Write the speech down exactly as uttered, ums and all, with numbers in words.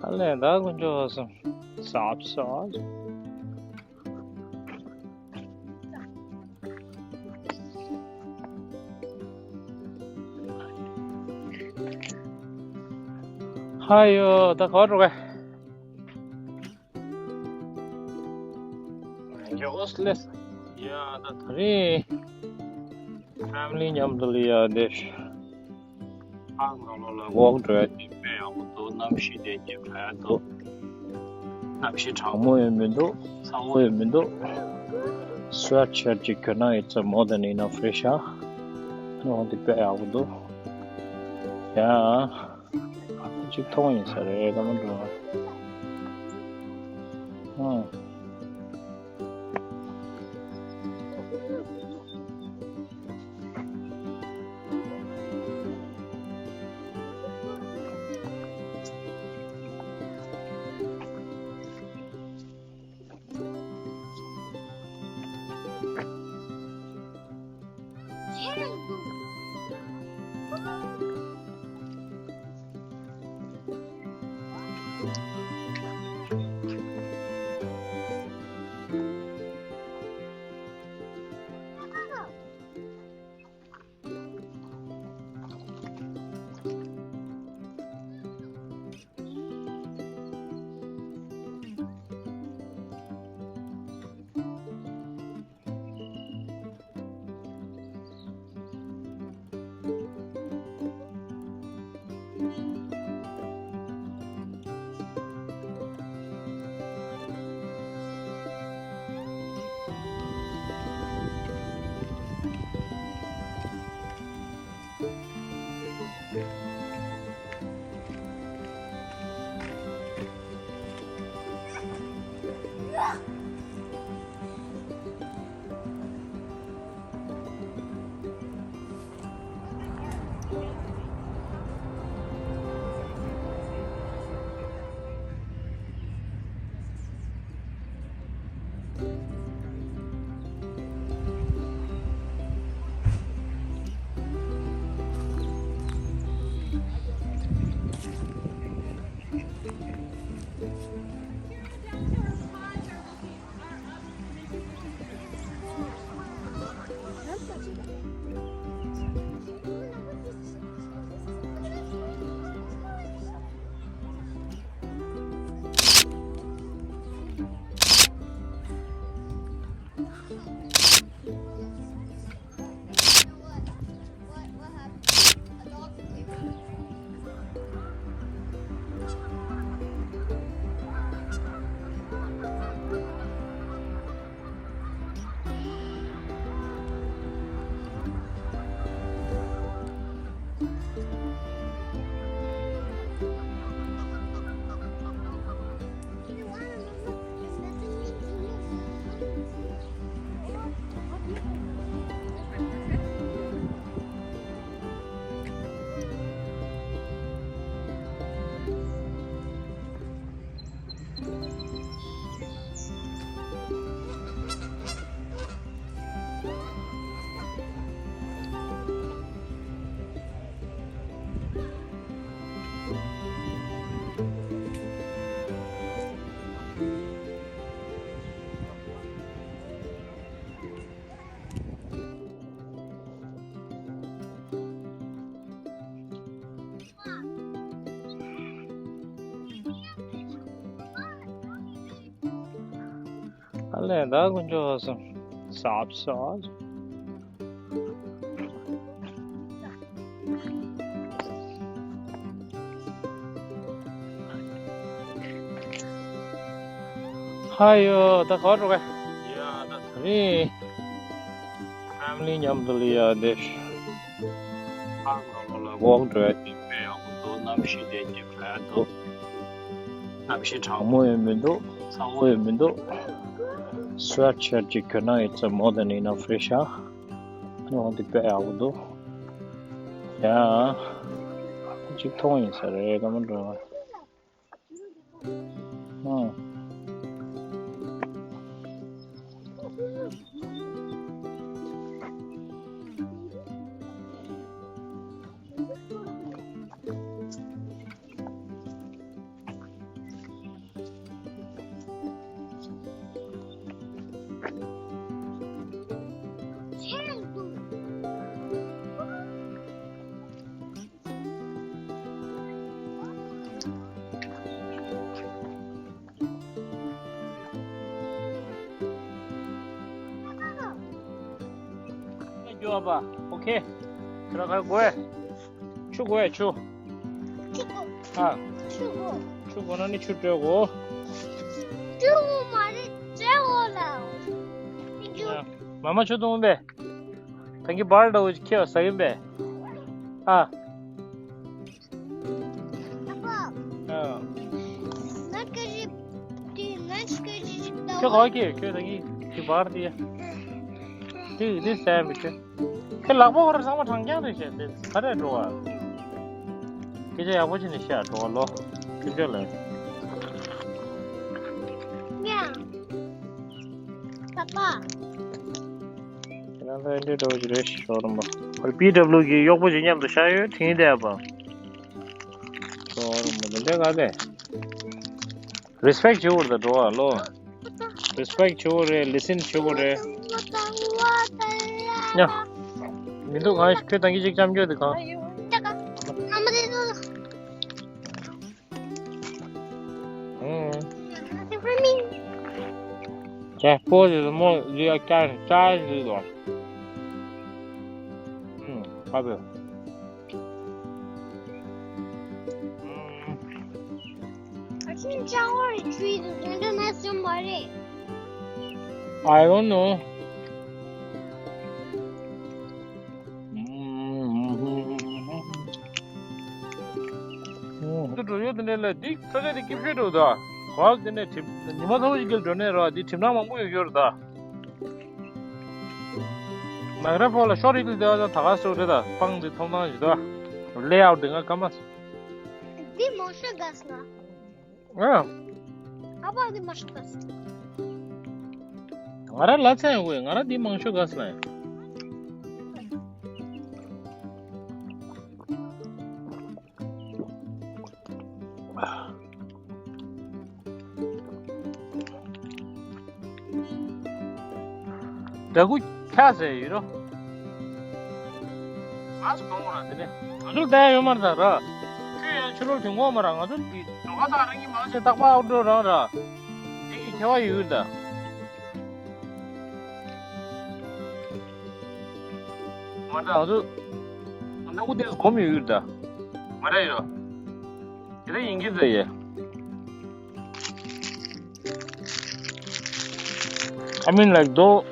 ཨ་ལས་ད་དཀོན་མཆོག་གསུམ་ཟབ་ཟབ། ཧ་ཡོ་ད་ག་པར་འགྲོ་ག་ཡོ་ཨོ་སི་ལེས། ཡ་ད་ད་རེས་ཕེ་མི་ལི་མཉམ་དུ་ལ་ཡ་དེ། ཨ་ང་ལོ་ལ་ཝོག་འགྲོ་ཡ་དེ་དཔེ་ཡག་པོ་འདུག་གནམ་གཤིས་དེ་ཅིག་དྲོ་ཡ་འདུག་གནམ་གཤིས་གྲང་མོ་ཡང་མི་འདུག་ཚ་བོ་ཡང་མི་འདུག་སུ་ཝེ་ཊི་ཤར་ཊི་ཅིག་གྱོན་ན་it's more than enough རེད་ཤག་ཨ་ནི་འོ་དེ་དཔེ་ཡག་པོ་འདུག་ཡ། གཅིག་མཐོང་ཡིན་ས་རེད་ཀ་མ་འགྲོ། ཨང་། ཨ་ལས་ད་དཀོན་མཆོག་གསུམ་ཟབ་ཟབ། ཧ་ཡོ་ད་ག་པར་འགྲོ་ག་ཡ་ད་ད་རེས་ཕེ་མི་ལི་མཉམ་དུ་ལ་ཡ་དེ། ཨ་ང་ལོ་ལ་ཝོག་འགྲོ་ཡ་དེ་དཔེ་ཡག་པོ་འདུག་གནམ་གཤིས་དེ་ཅིག་དྲོ་ཡ་འདུག་གནམ་གཤིས་གྲང་མོ་ཡང་མི་འདུག་ཚ་བོ་ཡང་མི་འདུག་སུ་ཝེ་ཊི་ཤར་ཊི་ཅིག་གྱོན་ན་it's more than enough རེད་ཤག་ཨ་ནི་འོ་དེ་དཔེ་ཡག་པོ་འདུག་ཡ། གཅིག་མཐོང་ཡིན་ས་རེད་ཀ་མ་འགྲོ། ཨང་། ཡོད་པ། ཨོ་ཁེ། ཁྱོད་རང་ག་རེ་དགོས། ཆུ་དགོས། ཆུ། ཆུ་དགོས། ཨ། ཆུ་དགོས། ཆུ་དགོས་ན་ནི་ཆུ་སྤྲོད་དགོས། ཆུ་དགོས་མ་རེད། ཟས་དགོས་ལ། ཆུ། ཨ། མ་མ་ཆུ་འཐུང་པས། ད་གིན་བར་འདྲ་བོ་ཅིག་ཁྱེར་བ་ཟ་གིན་པས། ཨ། ཨ། ཁྱོད་ག་གི་ཁྱོད་ད་གི་གི་བར་དེ། དེ་དེ་ཟ་མི་ཁྱོད། ཁྱོད་ལག་པ་ཧོར་ཚང་མ་གྲང་རྐྱང་རེད་བཤད་དེ་ག་རེ་འགྲོ་བ། སྐད་ཆ་ཡག་པོ་བྱས་ནས་བཤད་འགྲོ་བ་ལོ། ཁྱོད་ཁྱོད་ལ། ཡ། པ་པ། ཁྱེད་རང་ཚོ་འདི་འདྲ་བོ་ཞིག་རེད་ཤོག་རོམ་པ། ཁོ་པི་ཌབ་ལུ་གི་གཡོག་པོ་ཞིག་མཉམ་དུ་བཞག་ཡོད་དྲིན་དེ་ཨ་པ། ཤོག་རོམ་པ་འདི་འདྲ་ག་ལས། རེ་སི་པེག་བྱེད་དགོས་རེད་ད་འགྲོ་བ་ལོ། རེ་སི་པེག་བྱེད་དགོས་རེད། ལི་སིན་བྱེད་དགོས་རེད། ཉ། མི་འདུག་གང་ཁྱོད་ད་གིན་ཅིག་ལྕམ་སྐྱོ་དེ་གང་། ཁྱེད་པོ་ཟེར་མོ་ཟེར་ཡ་ཀྱང་ཅ་ཟེར་དོ། ཨུམ། ཨ་བེ། ཨ་ཆིན་ཅང་བར་ཆུའི་དུ་དོན་དུ་ན་སུ་མ་རེད། I don't know. འདི་འགྲོ་ཡོད་དེ་འདྲ་ལ་འདི་ས་ཆ་འདི་སྐྱིད་ཤོས་འགྲོ་ད། ག་དེ་ནས་གྲིབ་ཉི་མ་ཚ་བོ་ཞིག་གིས་འགྲོ་ནས་ར་འདི་གྲིབ་ནག་མང་པོ་ཡོད་ཤོས་རེད་ད། མེག་ར་ཕོ་ལ་ཤོར་ཡིག་ལ་བསྡད་པ་ད་ག་སོ་རེད་ད། སྤང་འདི་མཐོང་སྟངས་ཞིག་ད། ལེ་ཨའུ་འདི་ང་ཀ་མ། འདི་མང་ཤོས་དགའ་སོང་། ཨ། ཨ་ཕ་འདི་མང་ཤོས་དགའ་སོང་། ང་ར་ལ་ཚན་ཡོང་གི་ང་ར་འདི་མང་ཤོས་དགའ་སོང་། འདྲ་སྐུ་ཁྱག་ཟེར་ཡོད་རོ། ང་ཚོ་གང་བ་ར་དེ་ནས་ང་ཚོར་བསྡད་ཡོད་མ་རེད་ད་ར། ཁྱོད་ཡང་ཕྱི་ལོགས་དེ་ངོ་མ་ར། ང་ཚོ་འདི་འགྲོ་ཁ་ཐག་རང་གི་མང་ཆེ་རྟག་པར་ཨའོ་འགྲོ་རང་ར། འདི་གི་ཁྱད་པར་ཡོད་ད། མ་རེད་ང་ཚོ་ནག་པོ་དེ་གོམ་ཡོད་ད། མ་རེད་ཡོད། དེ་འདྲ་ཡིན་གྱི་རེད་ཡ། I mean, like, though.